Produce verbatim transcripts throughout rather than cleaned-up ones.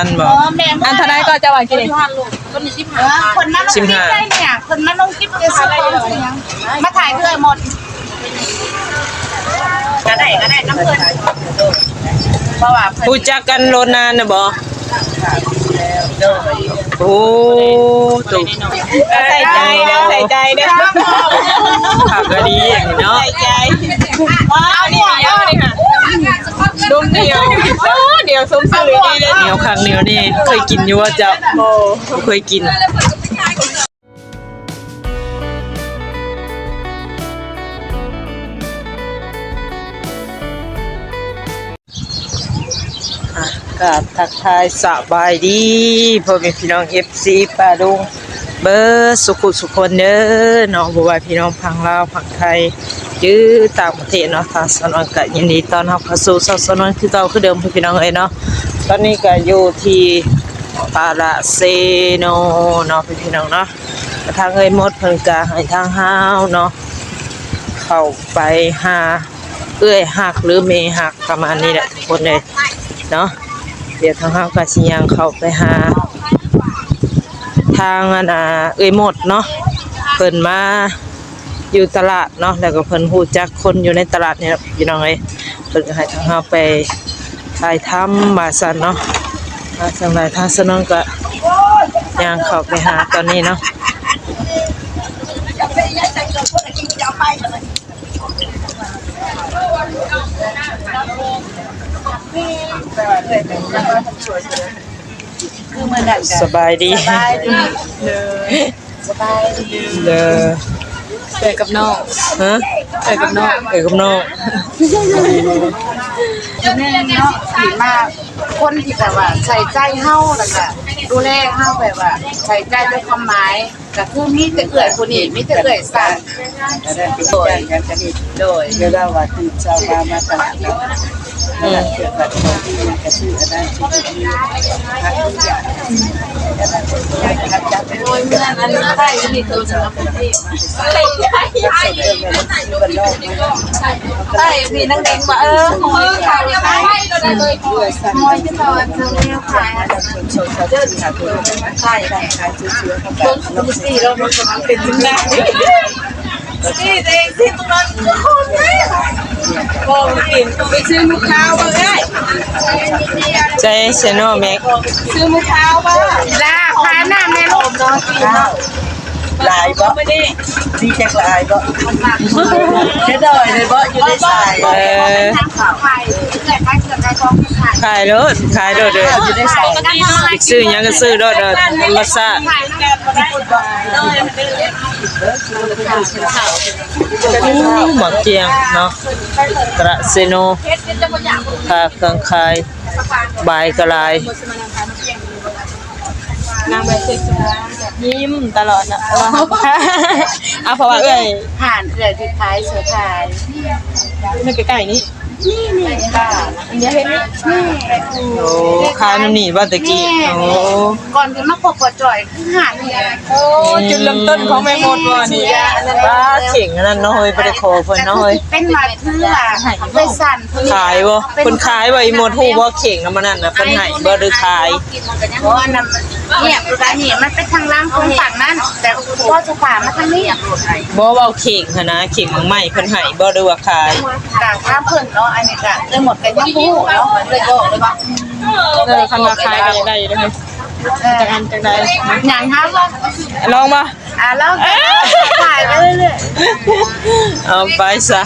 อันบ่ อ๋อ แม่น อันเท่าใดก็จะว่ากิน อยู่หั่นลูก คนนี้สิบห้า เออ คนมาลงคลิปได้เนี่ย คนมาลงคลิปจะซื้อของซื้อหยัง มาถ่ายเพื่อหมด ก็ได้ ก็ได้ น้ำเพิ่น เพราะว่าเพิ่น รู้จักกันโลนานน่ะบ่ โอ้ ตุ๊ก ใส่ใจเด้อ ใส่ใจเด้อ ผักก็ดีอย่างนี้เนาะ ใส่ใจ เอานี่ เอานี่ค่ะ นมเหนียว โอ้ เหนียวสมซื่อดีเลย เหนียวคักเหนียวแน่ เคยกินอยู่บ่เจ้า บ่ บ่เคยกิน อ่ะ กราบทักทายสบายดี พ่อแม่พี่น้อง เอฟซี ป้าลุง เบิดสุขุสุขคนเด้อเนาะ บ่ว่าพี่น้องฝั่งลาว ฝั่งไทย หรือต่างประเทศเนาะ ทางสาวนวลก็ยินดีต้อนรับเข้าสู่ช่องสาวนวลคือเก่าคือเดิม พี่น้องเอ้ยเนาะ ตอนนี้ก็อยู่ที่ตลาดเซโนเนาะ พี่น้องเนาะ ทางเอื้อยมดเพิ่นก็ให้ทางเฮาเนาะ เข้าไปหาเอื้อยฮักหรือแม่ฮักประมาณนี้แหละทุกคนเลยเนาะ เดี๋ยวทางเฮาก็สิย่างเข้าไปหา ทางอันน่ะเอื้อยมดเนาะ เพิ่นมาอยู่ตลาดเนาะ แล้วก็เพิ่นรู้จักคนอยู่ในตลาดนี่แหละพี่น้องเอ้ย เพิ่นก็ให้ทางเฮาไปถ่ายทำว่าซั่นเนาะ มาจั่งใดทางสาวนวลก็ย่างเข้าไปหาตอนนี้เนาะ คือมื้อนั้นก็ สบายดี สบายดี เด้อ สบายดี เด้อ เอื้อยกับน้อง ฮะ เอื้อยกับน้อง เอื้อยกับน้อง แม่นเนาะ ที่มา คนที่แบบว่าใส่ใจเฮา แล้วก็ดูแลเฮา แบบว่าใส่ใจด้วยความหมาย ก็คือมีแต่เอื้อยผู้นี้ มีแต่เอื้อยสร้าง โดย โดย เดี๋ยวเราว่าตื่นเช้ามา มาตลาดเนาะ อืม ตลาดเกิดบัตรของที่มันกระซื้ออันนั้นซื้ออันนี้ โอ้ย เงินอันนี้ใส่อันนี้ตัวสำหรับคนที่ ใช่ มีนักเด็กว่า เออ หอยขาย หอยที่ตอนเช้าเนี่ยขาย ใช่ ขาย ขาย ขาย สี่ เรามันเป็นยังไง นี่เองที่ตรงนั้น บอกกิน ไปซื้อมะพร้าวมาเลย ใช่ ใช่เนาะแม่ ซื้อมะพร้าวมา จ้า ขายน้ำแม่ลูก น้องกินเนาะ หลายบ่ ดีจักหลายบ่ เจ๊ดอยเลยบ่ อยู่ในสาย เออ ขายโลด ขายโลดเด้อ อยู่ในสาย ซื้อหยังก็ซื้อโลดเด้อ ธรรมชาติ อู้ หมากเกี้ยงเนาะ ตลาดเซโน ค่าเครื่องขาย บายก็หลาย นางแบบสวยๆ ยิ้มตลอดนะ เอาเพราะว่าเอื้อย ผ่านเอื้อยที่ขายเสื้อขาย นี่ใกล้ๆนี่ นี่ นี่ค่ะ อันนี้เห็นไหม นี่ โอ้ ขายน้ำนี่ว่าตะกี้ นี่ โอ้ ก่อนที่มาพบกับจ่อยคือหาดนี่ โอ้ จุดเริ่มต้นของแม่มดว่านี่ ว่าเข่งอันนั้นเนาะเฮ้ย บ่ได้ขอเพิ่นเนาะเฮ้ย เป็นหวัดเพื่อไปสั่น ขายบ่ เพิ่นขายบ่ อีหมดฮู้บ่ เข่งนำมันนั่นน่ะ เพิ่นให้บ่หรือขาย เพราะอันนั้นเนี่ย อันนี้มันเป็นทางล่างของฝั่งนั้น แต่พ่อจะพามาทางนี้ บ่ เว้าเข่งหั้นนะ เข่งหมากไม้เพิ่นให้บ่หรือว่าขาย กะถามเพิ่นเนาะ อันนี้กะเลยหมดกันยังบ่ฮู้เนาะ เลยบอกเลยว่า เออ คันว่าขายก็อยากได้อยู่เด้อเฮ้ย เออ จักอันจักใด หยังคะ ลองบ่ อ่ะ ลอง เอ้ย ถ่ายไปเรื่อยๆ เอาไปซะ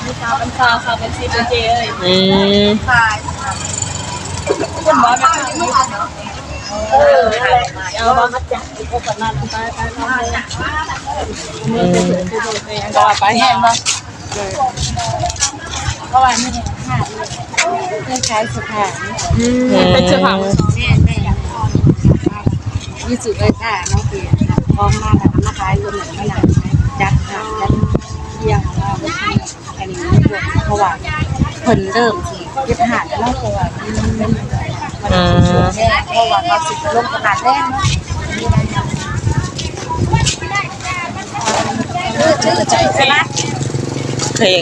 มีสาวเป็นสาว สาวเป็นซีเป็นเจเอ้ย อืม คุณบอสเป็นคนนี้ เออ เอาว่ามาจับอีกคนนั้น ไปไปไป อืม ก็ไป เพราะว่านี่ค่ะ เพื่อนขายเสื้อผ้า อืม เป็นเสื้อผ้า แม่แม่ มีสูตรเลยค่ะ น้องเปีย ออกมาแล้วก็มาขายอยู่นี่ มานั่งขาย จัดหาดจัดเที่ยงมา อันนี้ เพราะว่าเพิ่นเริ่มสิเก็บหาดแล้วเนาะ เพราะว่ามันเป็น อืม เพราะว่าเขาสิไปลงตลาดแลงเนาะ เข่ง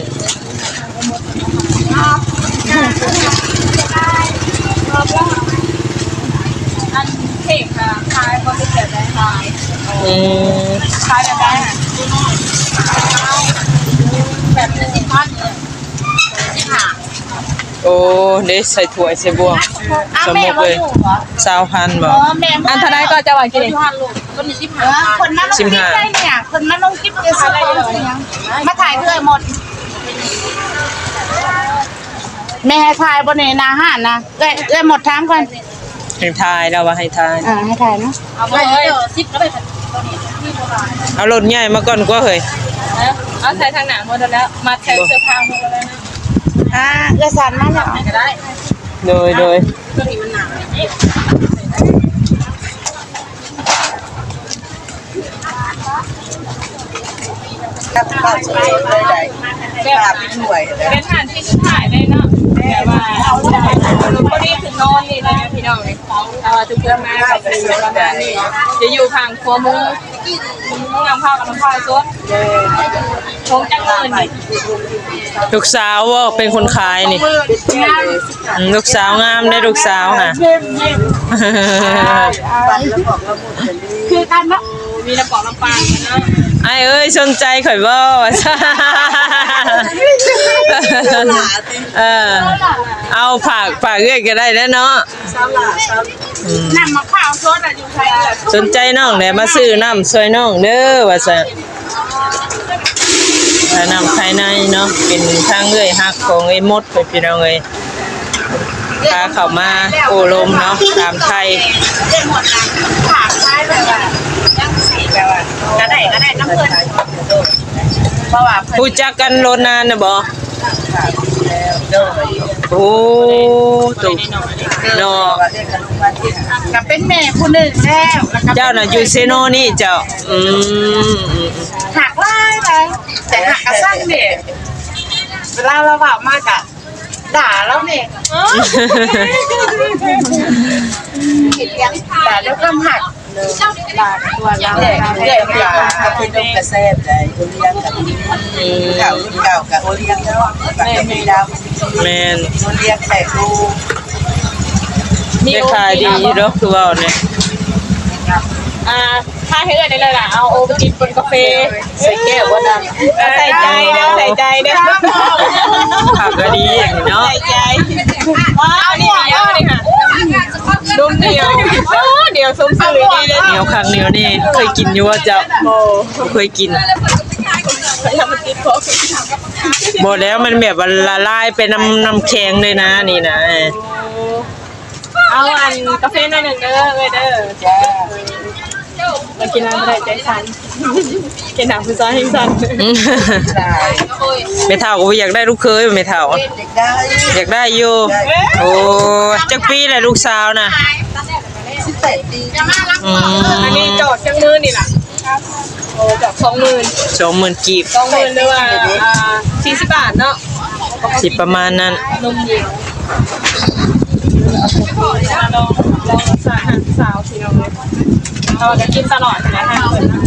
อันเข่งค่ะ ขายบ่ได้แบบใดขาย อืม ขายแบบใดอะ แบบหนึ่งสิบพันเนี่ย สิบห้า โอ้ เด้ใส่ถ้วยใส่บ่วง สมมุติเลย ซาวพันบ่ อ๋อ แม่ อันเท่าใดก็จะว่ากิน อยู่หั่นลูก ตัวนี้สิบห้า เออ คนมาลงคลิป สิบห้า ได้เนี่ย คนมาลงคลิปจะซื้อของซื้อหยัง มาถ่ายเพื่อหมด แม่ให้ถ่ายบ่นี่ หน้าห้านนะ เอ้ย เอ้ย หมดถามก่อน ให้ถ่าย แล้วว่าให้ถ่าย อ่า ให้ถ่ายเนาะ เอาไปเลย สิบก็ได้ เอารถใหญ่มาก่อนกว่าเฮ้ย เอาใส่ทางหน้าหมดแล้ว มัดใส่เสื้อผ้าหมดแล้วนะ อ่า เอื้อยสันมาแล้ว ก็ได้ โดย โดย ตัวนี้มันหนา กับข้าวสวยเลยได้ แบบ ลาบถ้วยนะ เป็นอาหารที่สุดท้ายเลยเนาะ แต่ว่าพอดีคือนอนนี่นะพี่น้อง แต่ว่าทุกคนมาก็คือประมาณนี้ จะอยู่ข้างครัวมือ น้ำข้าวกับน้ำข้าวสด คงจักหมื่นนี่ ลูกสาวบ่เป็นคนขายนี่ อืม ลูกสาวงามเด้อ ลูกสาวค่ะ คือกันเนาะ มีน้ำปอกน้ำปลากันเนาะ อ้ายเอ้ย สนใจข่อยบ่ ว่าซั่น เออ เอาฝาก ฝากเอื้อยก็ได้เด้อเนาะ สาวหล่า สาว อืม น้ำมะพร้าวสดอะ อยู่ไสอะ สนใจน้องแหน่ มาซื้อน้ำช่วยน้องเด้อ ว่าซั่น ขายน้ำขายในเนาะ เป็นทางเอื้อยฮักของเอ้ยมดไปพี่น้องเอ้ย พาเข้ามาโอ้ลมเนาะ ตามไทย เรื่องหมดนะ ถามไทยแบบว่า จังสิแบบว่า ก็ได้ ก็ได้น้ำเพิ่น เพราะว่าเพิ่น รู้จักกันโลนานนะบ่ โอ้ ตกเนาะ ก็เป็นแม่ผู้หนึ่งแล้ว แล้วก็ เจ้าน่ะอยู่เซโนนี่เจ้า อืม อืม อืม หักหลายหลาย แต่หักกะซังเด้ เวลาเราเว้ามาก็ด่าเราเนี่ย ด่าด้วยความหัก บาทตัวละ แดก แดกปลา เป็นนมกระแซบได้ โอเลี้ยงกัน อืม เก่ารุ่นเก่ากับโอเลี้ยงเนาะ ปากกะปิดำ แม่น โอเลี้ยงแปดลูก แม่ขายดีอยู่ดอก คือเว้าเนี่ย อ่า ถ้าให้เอื้อยได้เลยล่ะ เอาโอไปกินบนกาแฟ ใส่แก้วบ่นะ ใส่ใจเด้อ ใส่ใจเด้อ ผักก็ดีอย่างนี้เนาะ ใส่ใจ ว้าว นี่ นี่ นี่ค่ะ นมเหนียว โอ้ เหนียวสมชื่อดีเลย เหนียวคักเหนียวแน่ เคยกินอยู่บ่เจ้า บ่ บ่เคยกิน แล้วมันติดคอ บ่แล้ว มันแบบว่าละลายไปน้ำ น้ำแข็งเลยนะ นี่นะ เอาอันกาแฟหน่อยหนึ่งเด้อ เอ้ยเด้อ จ้า มากินน้ำบ่ได้ใจสั่น กินน้ำผู้ชายแฮงสั่น อืม แม่เฒ่าก็บ่อยากได้ลูกเขย แม่เฒ่า อยากได้ อยากได้อยู่ ได้ โอ้ จักปีแหละลูกสาวน่ะ สิบแปดปี อืม อันนี้จอดจักมื้อนี่ล่ะ โอ้ จอดสองหมื่น สองหมื่นกีบ สองหมื่น หรือว่า อ่า สี่สิบบาทเนาะ สิประมาณนั้น นมเย็น ลอง ลองรสชาติอาหารสาวพี่น้องเลย เราจะกินตลอดนะ อาหารเปิดนะ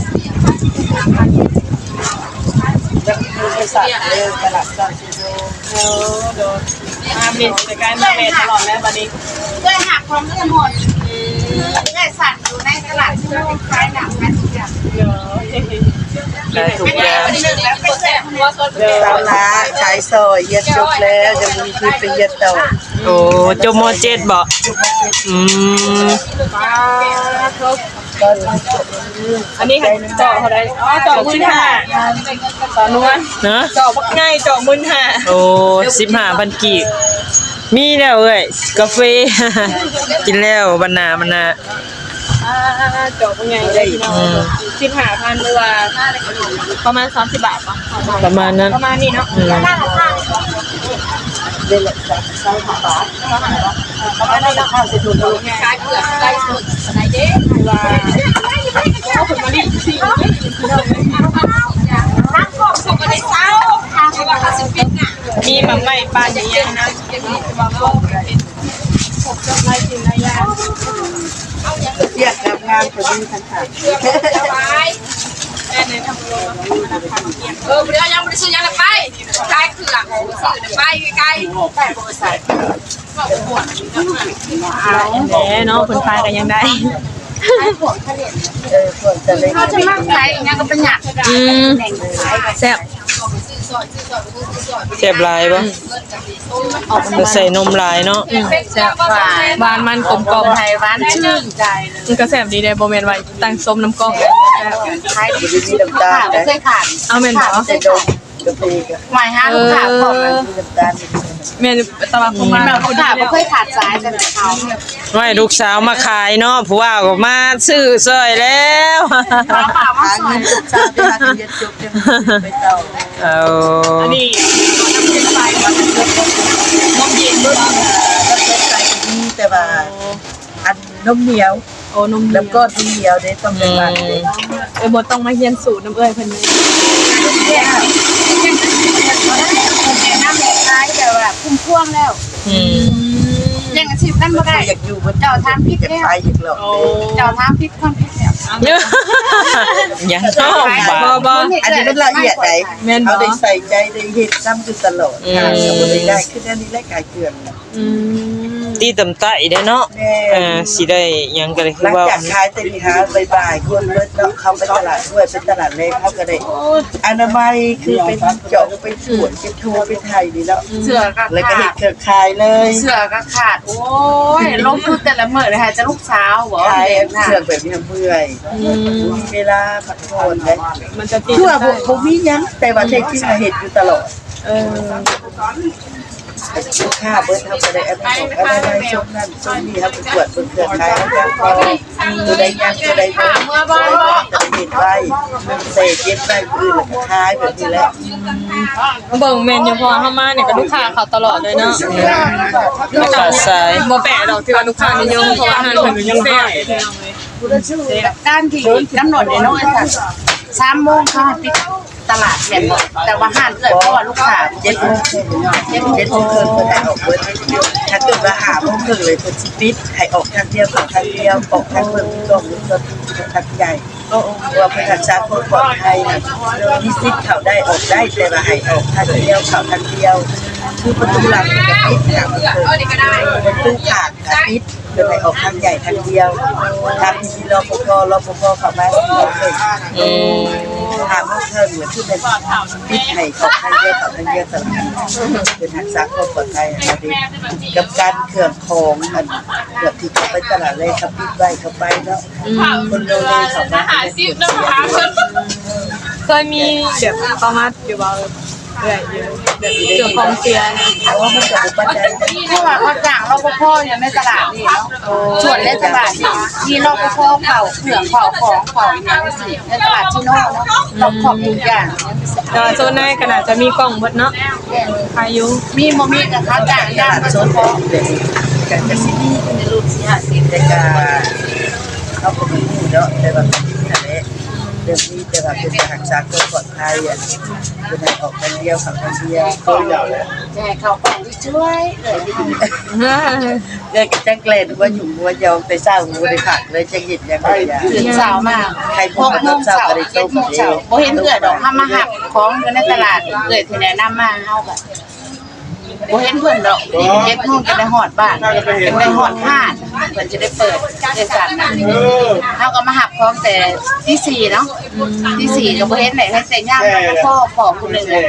แล้วมีบริษัทเดินตลาดเช้า เออ โดน มาเมนในการมาเมนตลอดแล้ววันนี้ เพื่อนหักของเพื่อนหมด อืม เพื่อนสั่งอยู่ในตลาดที่เราขายหนังกันเดียว เดี๋ยว ขายทุกอย่าง แล้วไปแซ่บหัวสด เดี๋ยว สาวหลาขายซอย เฮ็ดจบแล้ว ยังมีที่ไปเฮ็ดต่อ โอ้ จบ ม.เจ็ด บ่ อืม อันนี้ค่ะ เจาะเท่าใด อ๋อ เจาะหมื่นห้า สาวนวล เนาะ เจาะบักใหญ่ เจาะหมื่นห้า โอ้ สิบห้าพันกีบ มีแล้วเอ้ย กาแฟ กินแล้วบรรณาบรรณา อ่า เจาะบักใหญ่เลยพี่น้อง อืม สิบห้าพัน หรือว่า ประมาณสามสิบบาทปะ ประมาณนั้น ประมาณนี้เนาะ อืม ประมาณนี้เนาะ ขายเปลือก ขายสด ขายเด้ ว่า มีหมากไม้ปานอย่างเงี้ยนะ เรียกงามๆ คนนี้ทั้งหลาย เออ บ่ได้เอาหยัง บ่ได้ซื้อหยังละ ไป ขายเครื่อง ซื้อไปไกลๆ แหมเนาะ เพิ่นพากันยังได้ เออ พวกจะเล่น เขาจะมักขายหยังก็ประหยัด อืม แซ่บ แซ่บหลายบ่ อืม ออกมา ใส่นมหลายเนาะ อืม แซ่บ หวาน หวานมันกลมกล่อม ไทยหวานชื่นใจ มันก็แซ่บดีเด้ บ่แม่นว่าตั้งส้มน้ำกล้อง ขายดีที่สุด บ่ได้มีน้ำตาล ค่ะ บ่เคยขาด เอาแม่นบ่ แต่ดมกาแฟก็ หมายหาลูกค้าพร้อมนะ เออ มีน้ำตาล แม่น แต่ว่าผมมา ลูกค้าบ่เคยขาดสายแต่เขา ไม่ ลูกสาวมาขายเนาะ ผู้ว่าก็มาซื้อซอยแล้ว หาเงินจบซะ ไปหาเงินเรียนจบจังไปต่อ เอา อันนี้ นมเย็น เออ น้ำเย็นใสก็มี แต่ว่า อันนมเหนียว โอ้ นมเหนียว แล้วก็นมเหนียวเด้ ต้องเป็นหวานเด้ อืม เอ้ย บ่ต้องมาเรียนสูตรนำเอื้อยเพิ่น นมเหนียว แนะนำให้ขายแบบว่าคุ้มพวงแล้ว อืม เลี้ยงอาชีพนั้นบ่ได้ อยากอยู่บน เจ้าทำผิดแล้ว อยากไปอยากหลอกเด้ เจ้าทำผิด ความผิดแล้ว ยัง บ่ บ่ อันนี้มันละเอียดไหน แม่นบ่ เขาได้ใส่ใจได้เฮ็ดซ้ำอยู่ตลอด อืม ค่ะ ก็บ่ได้ได้ขึ้นอันนี้และขายเครื่อง อืม ตีตำไต้เด้เนาะ แม่ เออ สิได้หยังก็ได้คือว่า หลังจากขายแต่นี่หาบ่ายๆ คนเบิดเนาะ เข้าไปตลาดด้วย เป็นตลาดแรก เขาก็ได้ อนามัย คือเป็นจอกเป็นขวดเป็นถ้วยเป็นไถ่นี่เนาะ เสื้อก็ขาด แล้วก็เฮ็ดเครื่องขายเลย เสื้อก็ขาด โอ้ย ลงทุนแต่ละมื้อเลยค่ะ จะลูกสาวบ่ ขายเสื้อแบบนี้เมื่อย อืม มีเวลาพักผ่อนเลย มันจะตี ทั่ว ตำไต้ บ่ บ่มีหยัง แต่ว่าแท้จริงอะเฮ็ดอยู่ตลอด เออ ลูกค้าเบิด เฮาก็ได้อันนั้นออก อันนั้น ช่วงนั้นช่วงนี้ เฮาไปกวดเบิ่งเครือข่าย เฮายังพอ ตัวใดยัง ตัวใดบ่ ตัวใดบ่ ก็เฮ็ดไว้ ใส่เก็บไว้ ผู้อื่นแล้วก็ขายแบบนี้แหละ เบิ่งแม่นอยู่ เพราะว่าเฮามาเนี่ยก็ลูกค้าเขาตลอดเลยเนาะ ลูกค้าสาย บ่แปลกดอกที่ว่าลูกค้านิยม เพราะว่าอาหารเพิ่นแซ่บ การที่กำหนดเนี่ยเนาะ อาจารย์ สามโมงเขาให้ปิดตลาดแม่นบ่ แต่ว่าห้านเกิดเพราะว่าลูกค้า เจ็ดโมงครึ่ง เจ็ดโมงครึ่งเพิ่นก็ออกเบิด ถ้าเกิดว่าห้าโมงครึ่งเลยเพิ่นสิปิด ให้ออกทางเดียว เข้าทางเดียว ออกทางเมืองกองเมืองต้นทางใหญ่ โอ้ เพราะว่าเพิ่นรักษาความปลอดภัยนะ มีสิทธิ์เข้าได้ออกได้ แต่ว่าให้ออกทางเดียว เข้าทางเดียว คือประตูหลังมันจะปิด ห้าโมงครึ่ง ประตูข้างก็ปิด เพิ่นให้ออกทางใหญ่ทางเดียว ถ้ามี รปภ รปภ เข้ามา สี่โมงครึ่ง อืม ห้าโมงครึ่ง เหมือนที่เป็นปิดให้ออกทางเดียว เข้าทางเดียวตลอด เป็นรักษาความปลอดภัยให้เราดี กับการเครื่องของ อัน แบบที่เขาไปตลาดเลย เขาปิดไว้ เขาไปเนาะ อืม คนโลเลเขามา เคยมีแบบประมาทอยู่บ่ เอื้อยอยู่ แบบเกิดของเสียนะ แต่ว่ามันก็บ่ปานใด เพราะว่าเขาจ้าง รปภ อยู่ในตลาดนี่เนาะ ส่วนในตลาดนี่ มี รปภ เฝ้าเครื่อง เฝ้าของ เฝ้าอิหยังจังซี้ ในตลาดชิโนเนาะ ครอบคลุมทุกอย่าง แต่ว่าโซนในก็น่าจะมีกล้องเบิดเนาะ ใครอยู่ มีบ่มีก็เขาจ้าง ตลาดสด เฉพาะ ก็ ก็สิมีในรูปสี่ห้าสิบ แต่ก็ เขาก็บ่ฮู้เนาะ แต่ว่าก็มีนั่นแหละ เรื่องนี้ แต่ว่าเป็นรักษาความปลอดภัยอะ เป็นให้ออกทางเดียว เข้าทางเดียว แม่เขาของที่ช่วยเลย เอ้ย ก็จักแล่นหัวหยุ่งหัวยอง แต่เช้าบ่ได้พักเลย จักเฮ็ดหยังก็อย่า ตื่นเช้ามา ใครบ่ หกโมงเช้า เจ็ดโมงเช้า บ่เห็นเอื้อยดอก เฮามารับของอยู่ในตลาด เอื้อยที่แนะนำมา เฮาก็ บ่เห็นเพิ่นดอก เจ็ดโมงจะได้ฮอดบ้าน จะได้ฮอดห้าน เพิ่นจะได้เปิดบริษัทนะ เฮาก็มารับของแต่ตีสี่เนาะ ตีสี่ก็บ่เห็นแหละ เห็นแต่ยาม รปภ ผู้หนึ่งแหละ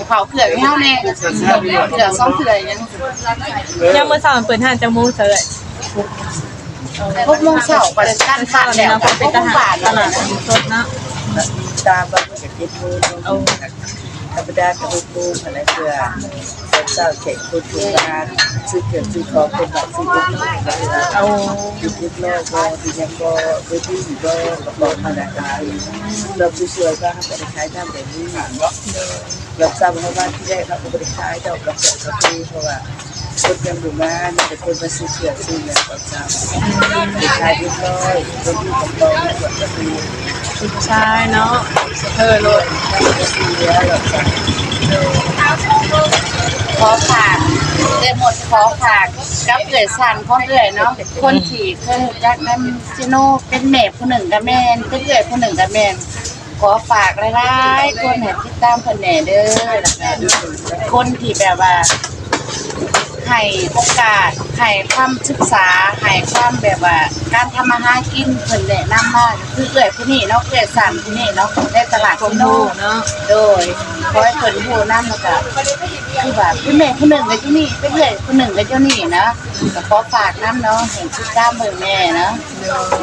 เผาเครื่องให้เฮาแน่ เครื่องสองเครื่องหยัง ยามมื้อเช้าเปิดห้านจักโมงเช้าเอ้ย หกโมงเช้า ก็ได้ตั้งร้านแล้ว หกโมงบาท ตลาดสดเนาะ ตามบ้านก็เจ็ดโมง เอา ธรรมดาก็หกโมงอะไรเพื่อตอนเช้าแขกคนโบราณซื้อเครื่องซื้อของคนบ้านซื้อของ เอา อยู่ที่โลกก็ที่ยังก็ไปที่อยู่ก็ก็บอกมาได้ขาย เราผู้ช่วยก็ให้ไปขายน้ำแบบนี้ เราทราบมาว่าที่แรกเราก็บ่ได้ขายดอกกาแฟกาแฟ เพราะว่าคนยังบ่มา มีแต่คนมาซื้อเครื่องซื้อหยังตอนเช้า ไปขายเรียบร้อย คนอยู่กับเราตรวจกาแฟ ลูกชายเนาะ เออ โลด ขอฝาก เอื้อยหมดขอฝากกับเอื้อยสันของเอื้อยเนาะ คนที่เคยรู้จักนำเจโน เป็นแม่ผู้หนึ่งก็แม่น เป็นเอื้อยผู้หนึ่งก็แม่น ขอฝากหลายๆคนให้ติดตามเพิ่นแหน่เด้อ คนที่แบบว่า ให้โอกาส ให้ความศึกษา ให้ความแบบว่า การทำมาหากิน เพิ่นแนะนำมา คือเอื้อยผู้นี้เนาะ เอื้อยสันผู้นี้เนาะ ในตลาดเจโน เนาะ โดย ขอให้เพิ่นรู้นำ แล้วก็ คือว่า เป็นแม่ผู้หนึ่งก็อยู่นี่ เป็นเอื้อยผู้หนึ่งก็อยู่นี่นะ ก็ขอฝากนำเนาะ ให้ติดตามเบิ่งแหน่นะ เดี๋ยว เอ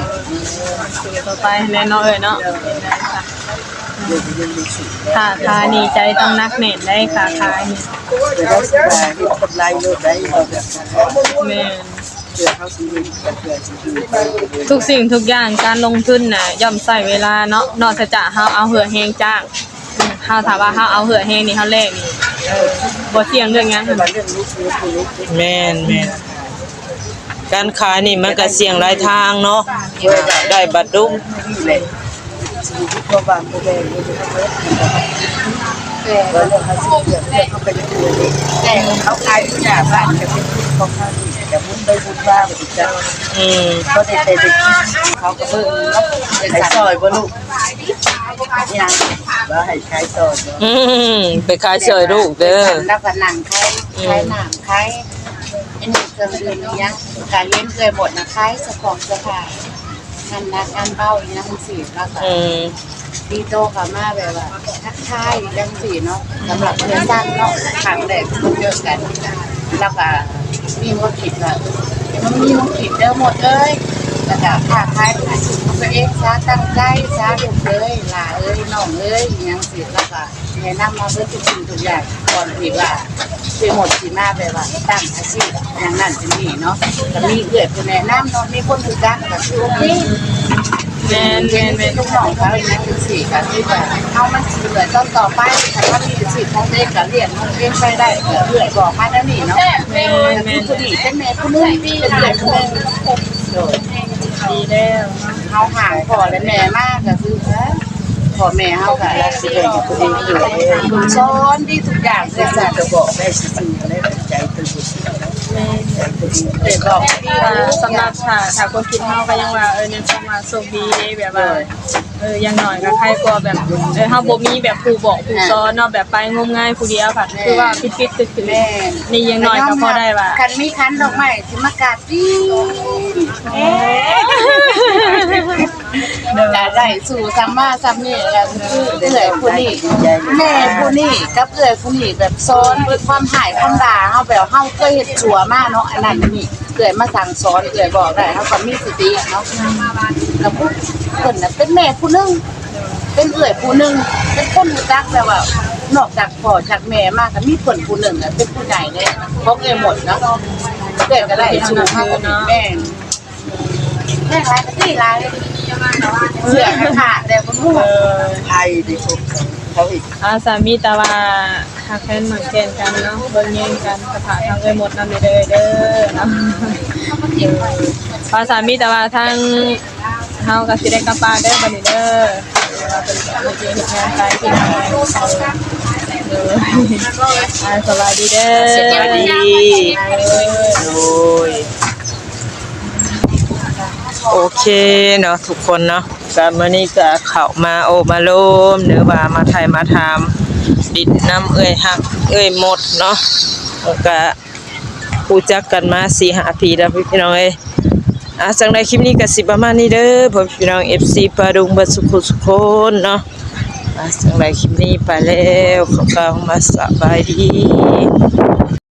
อ สู้ต่อไปแหน่เนาะเอื้อยเนาะ โดย ค้าขายนี่ใจต้องหนักแน่นได้ ค้าขายนี่ เดี๋ยวเราสิมาเฮ็ดกำไรโลดได้ แม่น เพื่อเฮาสิเฮ็ด เพื่อสิเฮ็ด ทุกสิ่งทุกอย่างการลงทุนน่ะย่อมใช้เวลาเนาะ นอกจากเฮาเอาเหื่อแฮงจ้าง เฮา ถ้าว่าเฮาเอาเหื่อแฮงนี่เฮาแลกนี่ เออ บ่เสี่ยงเรื่องหยัง แต่ว่าเรื่องลูกเรื่องลูก แม่น แม่น การขายนี่มันก็เสี่ยงหลายทางเนาะ ได้บัดดุ นี่แหละ ชีวิตพ่อบ้านพ่อแม่นี่มันก็เบิด แต่ว่าเรื่องเฮาสิเลือก เลือกเขาไปเรื่อยๆ แต่เขาขายอยู่หน้าบ้านก็เป็นที่ของเขานี่ แต่บุญไปบุญมาบ่ได้จัก อืม เขาได้แต่ได้กิน เขาก็เบิ่งเนาะ ขายซอยบ่ลูก ยัง ว่าให้ขายซอยบ่ อืม ไปขายซอยลูกเด้อ แล้วก็นั่งขาย อืม ขายน้ำขาย อันนี้เครื่องดื่มอิหยัง ก็เห็นเอื้อยหมดนะ ขายเสื้อของเสื้อผ้า งานหนักงานเบาอิหยังจั่งซี้ แล้วก็ อืม ติดต่อเข้ามาแบบว่า ทักทายจั่งซี้เนาะ สำหรับเอื้อยสันเนาะ ครั้งแรกที่เจอกัน แล้วก็มีความคิดว่า มันมีความคิดเด้อหมดเลย แล้วก็ค้าขายเป็นอาชีพของตัวเองซะ ตั้งใจซะ ลูกเอ้ย หลานเอ้ย น้องเอ้ย อิหยังจั่งซี้ แล้วก็ แนะนำมาเบิดทุกสิ่งทุกอย่าง ก่อนที่ว่าเอื้อยหมดสิมาแบบว่าตั้งอาชีพอย่างนั้นอย่างนี้เนาะ ก็มีเอื้อยผู้แนะนำเนาะ มีคนรู้จักก็คือโอเค แม่น แม่น แม่น ลูกน้องเขาอย่างนั้นจั่งซี้ ก็คือว่าเฮามันสิเหลือต้นต่อไป ถ้าเฮามีอาชีพของตัวเองก็เลี้ยงลูกเลี้ยงไปได้ ก็เอื้อยบอกมาแนวนี้เนาะ แม่น แม่น ก็คือผู้นี้เป็นแม่ผู้หนึ่ง เป็นเอื้อยผู้หนึ่ง โดย ดีแล้ว เฮาห่างพ่อและแม่มาก็คือ พ่อแม่เฮาก็รักสิเป็นตัวเองอยู่ สอนดีทุกอย่างเลยจ้ะ จะบอกได้ซื่อๆ และใจเป็นผู้ซื่อ แม่น ใจเป็นผู้ซื่อ เลยบอกดี อ่า สำหรับถ้า ถ้าความคิดเฮาก็ยังว่า เออ ยังคงว่าโชคดีเด้ แบบว่า โดย เออ อย่างน้อยก็ใครกว่าแบบ เออ เฮาบ่มีแบบผู้บอกผู้สอนเนาะ แบบไปงมงายผู้เดียวค่ะ แม่น คือว่าผิดๆ ถืกๆ แม่น นี่อย่างน้อยก็พอได้ว่า คันมีขันดอกไม้สิมากราบ ดี เอ๊ะ ก็ได้สู่ซ้ำมาซ้ำนี่ ก็คือเอื้อยผู้นี้ แม่ผู้นี้กับเอื้อยผู้นี้แบบสอนด้วยความฮ้ายความด่าเฮา แบบเฮาเคยเฮ็ดชั่วมาเนาะ อันนั้นอันนี้ เอื้อยมาสั่งสอน เอื้อยบอกได้ เฮาก็มีสติเนาะ แล้วผู้ เพิ่นน่ะเป็นแม่ผู้หนึ่ง เป็นเอื้อยผู้หนึ่ง เป็นคนรู้จักแบบว่า นอกจากพ่อจากแม่มาก็มีเพิ่นผู้หนึ่งน่ะ เป็นผู้ใหญ่เลยของเอื้อยหมดเนาะ เอื้อยก็ได้สู่มาก็ดี แม่น แม่นหลายก็ดีหลาย เสื้อก็ขาดแต่บ่ฮู้ เออ ไผได้พบกันเขาอีก อาสามีแต่ว่าฮักแพงมักแพงกันเนาะ เบิ่งแยงกัน สภาพทางเอื้อยหมดนำเด้อ เด้อเนาะ เออ อาสามีแต่ว่าทาง เฮาก็สิได้กลับบ้านเด้อบัดนี้เด้อ เดี๋ยวว่าเพิ่นก็ไปเฮ็ดงานไปที่ไหน เออ อ่า สบายดีเด้อ สบายดี เออ โดย โอเคเนาะทุกคนเนาะ ก็มื้อนี้ก็เข้ามาโอ้มาลม หรือว่ามาไถ่มาถาม ดินน้ำเอื้อยฮักเอื้อยหมดเนาะ แล้วก็ รู้จักกันมาสี่ห้าปีแล้วพี่น้องเอ้ย อ่ะ จังใดคลิปนี้ก็สิประมาณนี้เด้อ พ่อพี่น้อง เอฟซี ปาดุงเบิดสุขุสุขคนเนาะ อ่ะ จังใดคลิปนี้ไปแล้ว ขอกล่าวคำว่าสบายดี